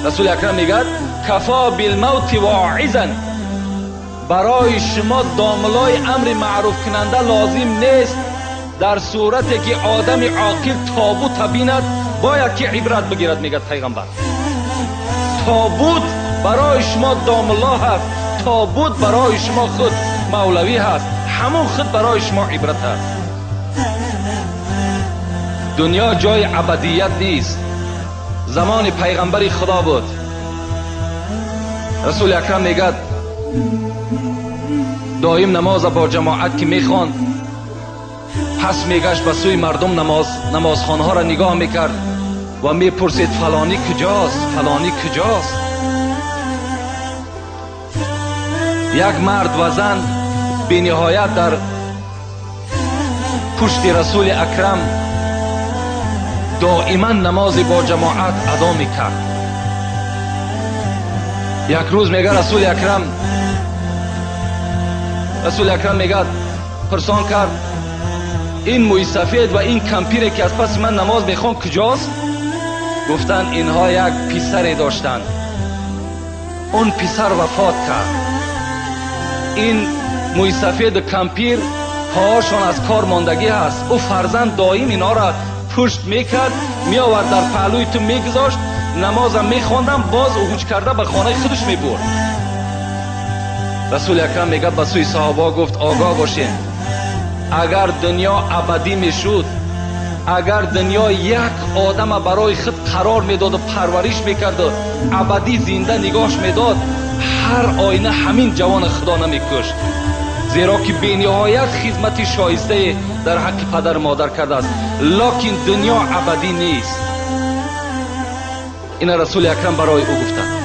Расули Акрам мегӯяд: кафо билмавти воизан. Барои шумо домлои амри маъруфкунанда лозим нест. Дар сурате ки одами оқил тобута бинад, бояд ки ибрат бигирад, мегӯяд пайғамбар. Тобут барои шумо домло ҳаст, тобут барои шумо худ мавлавӣ ҳаст, ҳамон худ барои шумо ибрат аст. Дунё ҷои абадият нест. Замони пайғамбари Худо буд. Расули Акрам мегӯяд: доим намоза бо ҷамоат ки мехонд, пас мегашт ба сӯи мардум, намозхонаҳоро нигоҳ мекард ва мепурсид: фалонӣ куҷост, фалонӣ куҷост? Як мард ва зан бениҳоят дар пушти Расули Акрам доиман намози бо ҷамоат адо мекард. Як рӯз мега Расули Акрам мегӯяд, пурсон кард: ин мӯйсафед ва ин кампире ки аз паси ман намоз мехон куҷост? Гуфтанд инҳо як писаре доштанд, он писар вафот кард. Ин мӯйсафеду кампир поҳошон аз кор мондагӣ ҳаст. Ӯ фарзанд доим инҳоро пушт мекард, меовард дар паҳлӯи ту мегузошт, намозам мехондам, боз ӯ ҳуҷ карда ба хонаи худаш мебурд. Расули Акрам мегӯяд ба сӯи саҳобаҳо гуфт: огоҳ бошед, агар дунё абадӣ мешуд, агар дунё як одама барои худ қарор медоду парвариш мекарду абадӣ зинда нигоҳш медод, ҳар оина ҳамин ҷавона Худо намекушт, зеро ки бениҳоят хизмати шоистае дар ҳаққи падару модар кардааст. Локин дунё абадӣ нест. Ина Расули Акрам барои ӯ гуфтанд.